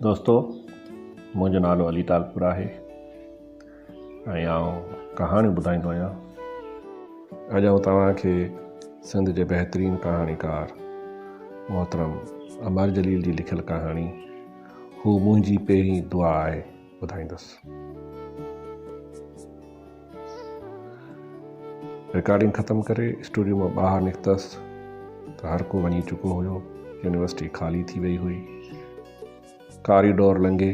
دوستو منهنجو نالو علي ٽالپور آهي ۽ آئون ڪهاڻيون ٻڌائيندو آهيان. اڄ آئون توهان کي سنڌ جي بهترين ڪهاڻيڪار محترم امر جليل جي لکيل ڪهاڻي هو منهنجي پهرين دعا آهي ٻڌائيندس. رڪارڊنگ ختم ڪري اسٽوڊيو مان ٻاهر نڪتس ته هر ڪو وڃي چڪو هيو. يونيورسٽي خالي ٿي وئي هئي. ڪاريڊور لنگهي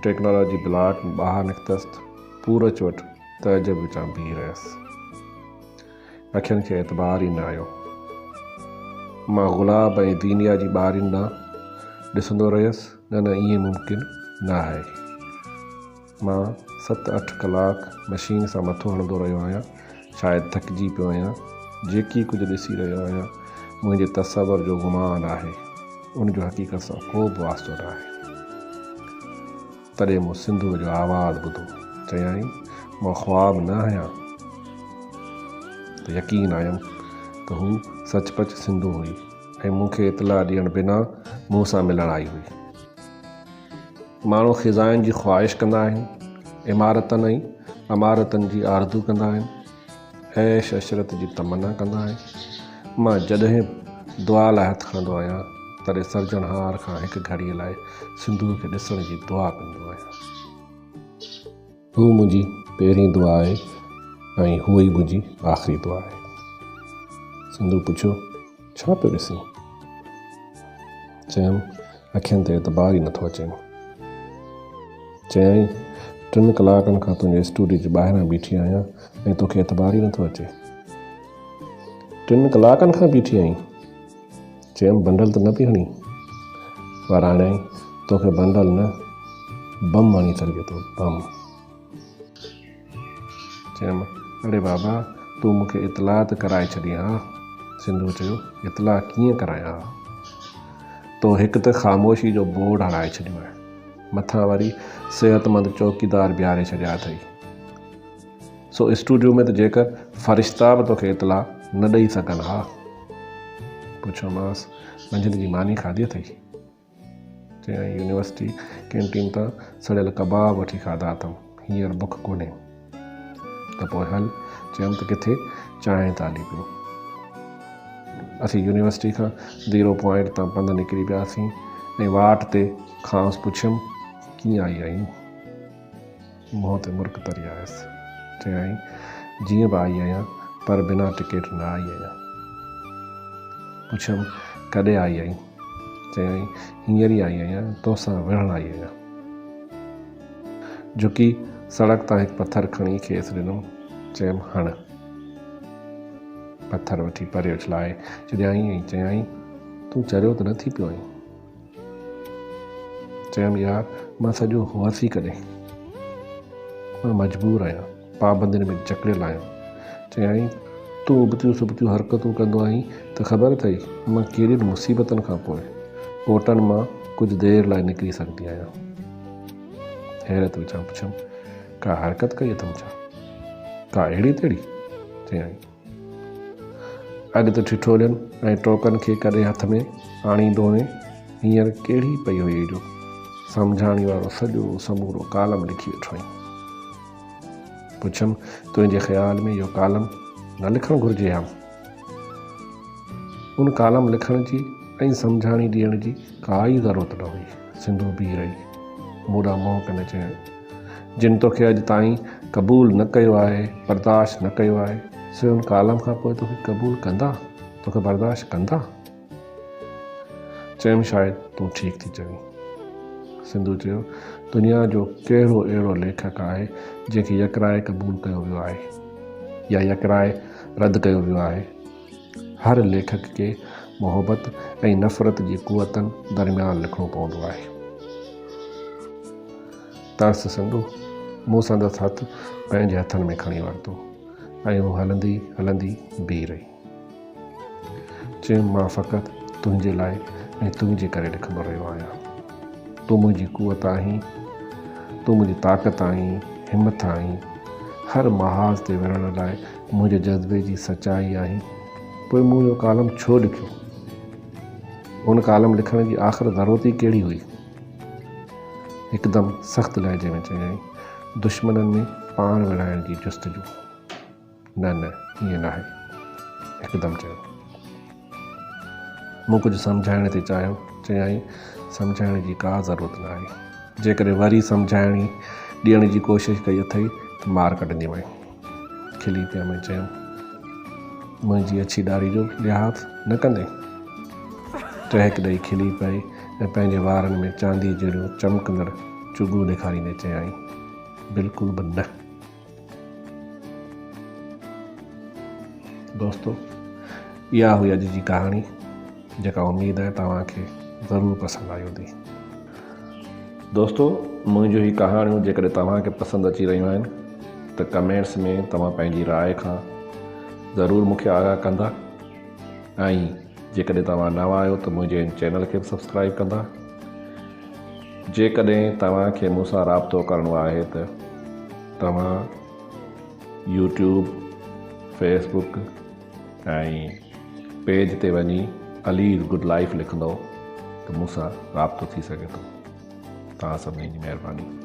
ٽيڪنالاجي بلاڪ مان ٻاهر نڪتس ته پورچ وٽ تعجب وچان بيهي رهيس. اکين کي اعتبار ئي نه آيو. مان گلاب ۽ دينيا جي ٻارين ڏانهن ڏسندو رهيس. نه نه ائين ممڪن نه آهي. مان ست اٺ ڪلاڪ مشين سان مٿو هڻندو رهيو آهيان، شايد ٿڪجي پيو آهيان. جيڪي ڪجهه ڏسي رهيو آهيان، منهنجي تصور جو گمان آهي، ان جو حقيقت سان ڪو به واسطو نه آهي. تڏهن مون سنڌوء جو آواز ٻڌو. چيائين، مان خواب نه آهيان. ته يقين آيم ته هو سچ پچ سنڌو هئي ۽ مون کي اطلاع ڏيڻ بنا مون سان ملڻ آئي هئي. ماڻهو خزائن جي خواهش ڪندا آهن، عمارتن ۽ امارتن جي آرزو ڪندا آهن، عيش عشرت جي تمنا ڪندا آهن. مان جڏهن به دعا لاء هٿ کڻندو آهيان، تڏهن سرجڻهار کان هڪ گهڙيء لاء سنڌوء کي ڏسڻ جي دعا ڪندو آهيان. هوء منهنجي پهرين دعا آهي ۽ هوء ئي منهنجي آخري دعا آهي. سنڌوء پڇيو، ڇا پيو ڏسين؟ چيم، اکين تي اعتبار ئي نٿو اچيم. چيائين، ٽن ڪلاڪن کان تنهنجي اسٽوڊيو جي ٻاهران بيٺي آهيان ۽ توکي اعتبار ئي نٿو اچي. ٽن ڪلاڪن کان بيٺي آهين؟ چيم، بنڊل ته نه پئي هڻين؟ وراڻيائين، توکي بنڊل نه، بم هڻي سگهجي ٿو، بم. چيم، اڙي بابا، تون مون کي اطلاع ته ڪرائي ڇڏين ها. سنڌوء چيو، اطلاع ڪيئن ڪرايان ها؟ تو هڪ ته خاموشي جو بورڊ هڻائي ڇڏيو آهي، مٿان وري صحتمند چوڪيدار بيهاري ڇڏيا اٿئي. سو اسٽوڊيو ۾ ته جيڪر فرشتا به توکي اطلاع نه ڏئي سگهن ها. پڇيومانس، منجهند جي ماني کاڌي اٿئي؟ چيائين، يونيورسٽي ڪينٽين تان سڙيل ڪباب وٺي کاڌا اٿم، هينئر بک ڪونهي. ته پوء هل، چيم ته ڪٿي چانهه ٿا هلي پيون. اسين يونيورسٽي کان زيرو پوائنٽ تان پنڌ نڪري پياسين ۽ واٽ تي کانئس پڇيم، ڪيئن آئي آهين؟ منهن تي مرڪ تري آيس. چيائين، جيئن به آئي آهيان، پر بنا ٽڪيٽ نه آئي آهيان. پڇيم، ڪڏهن آئي آهين؟ چيائين، هينئر ئي آئي آهيان، توسان وڙهڻ آئي آهيان. جهڪي سڙڪ تان هڪ پٿر کڻي کيس ڏنم. چيم، هڻ. پٿر وٺي پري اڇلائي ڇڏيائين ۽ چيائين، تون چريو ته نه ٿي پيو آهين؟ چيم، يار مان سڄو هئس ئي ڪڏهن؟ مان مجبور آهيان، پابندين ۾ جڪڙيل آهيان. چيائين، تون ابتيون سبتيون حرڪتون ڪندو آهين ته خبر اٿئي مان ڪيڏين مصيبتن کان پوء ڪوٽن مان ڪجهه دير لاء نڪري سگهندي آهيان. حيرت وچان پڇيم، ڪا حرڪت ڪئي اٿم ڇا؟ ڪا اهڙي تهڙي؟ چيائين. اڳ ته ٺٺولين ۽ ٽوڪن کي ڪڏهن هٿ ۾ آڻيندو هئين، هينئر ڪهڙي پئي هئي جو سمجهاڻي وارو سڄو سمورو ڪالم لکي ويٺو آهين. پڇيم، تنهنجي خيال ۾ اهو ڪالم نه لکڻ گهرجي ها؟ ان ڪالم لکڻ جي ۽ سمجهاڻي ڏيڻ جي ڪا ئي ضرورت نه هئي. سنڌو بيهي رهي. مون ڏانهن منهن ڪندي چيائين. جن توکي اڄ تائين قبول نه ڪيو آهي، برداشت نه ڪيو آهي، سي ان ڪالم کان پوء توکي قبول ڪندا؟ توکي برداشت ڪندا؟ چيم شايد تون ٺيڪ ٿي چوين. سنڌو چيو، دنيا جو ڪهڙو اهڙو ليکڪ آهي، جنهن کي يڪراء قبول ڪيو ويو آهي يا يڪراء رد ڪيو ويو آهي؟ هر ليکڪ کي محبت ۽ نفرت جي قوتن درميان لکڻو پوندو آهي. ترس سنڌو! مون سندس هٿ پنهنجي هٿن ۾ کڻي ورتو ۽ هوء هلندي هلندي بيهي رهي. چيم، مان فقط تنهنجي لاء ۽ تنهنجي ڪري لکندو رهيو آهيان. تون منهنجي قوت آهين، تون منهنجي طاقت آهين، همٿ آهين. هر محاذ تي وڙهڻ لاء منهنجي جذبي جي سچائي آهين. پوء مون اهو ڪالم ڇو لکيو؟ ان ڪالم لکڻ جي آخر ضرورت ئي ڪهڙي هئي؟ هڪدم سخت لهجي ۾ چيائين، دشمنن ۾ پاڻ وڙهائڻ جي جستجو. نه نه ائين ناهي. هڪدم چيو. مون ڪجهه سمجهائڻ ٿي چاهيو. چيائين، سمجهائڻ جي ڪا ضرورت ناهي. جيڪڏهن وري سمجهائڻي ڏيڻ جي ڪوشش ڪئي اٿئي ته مار ڪڍنديمانء. کلي پيم ۽ چيم، منهنجي اڇي ڏاڙهي جو به لحاظ نه ڪندين؟ ٽهڪ ڏئي کلي پئي ۽ پنهنجي وارن ۾ چانديء جهڙيون چمڪندڙ چڳون ڏيکاريندي چيائين، بلڪل به نه. دوستو اها هئي اڄ جي ڪهاڻي جيڪا اميد آهي توهان کي ضرور پسند آئي هوندي. دوستو منهنجون هي ڪهاڻيون جيڪڏهن توهان کي پسند اچي رهيون آهن ته ڪمينٽس ۾ توهان پنهنجي راء کان ضرور مون کي آگاهه ڪندا ۽ جيڪڏهن توهان نوان آهيو ته منهنجي هن چينل کي به سبسڪرائب ڪندا. جيڪڏهن توهان کي مون سان رابطو ڪرڻو آهي ته توهان يوٽيوب، فيس بڪ ۽ پيج تي وڃي عليز گڊ لائيف لکندو ته مون سان رابطو ٿي سگهي ٿو. توهان سڀني جي مهرباني.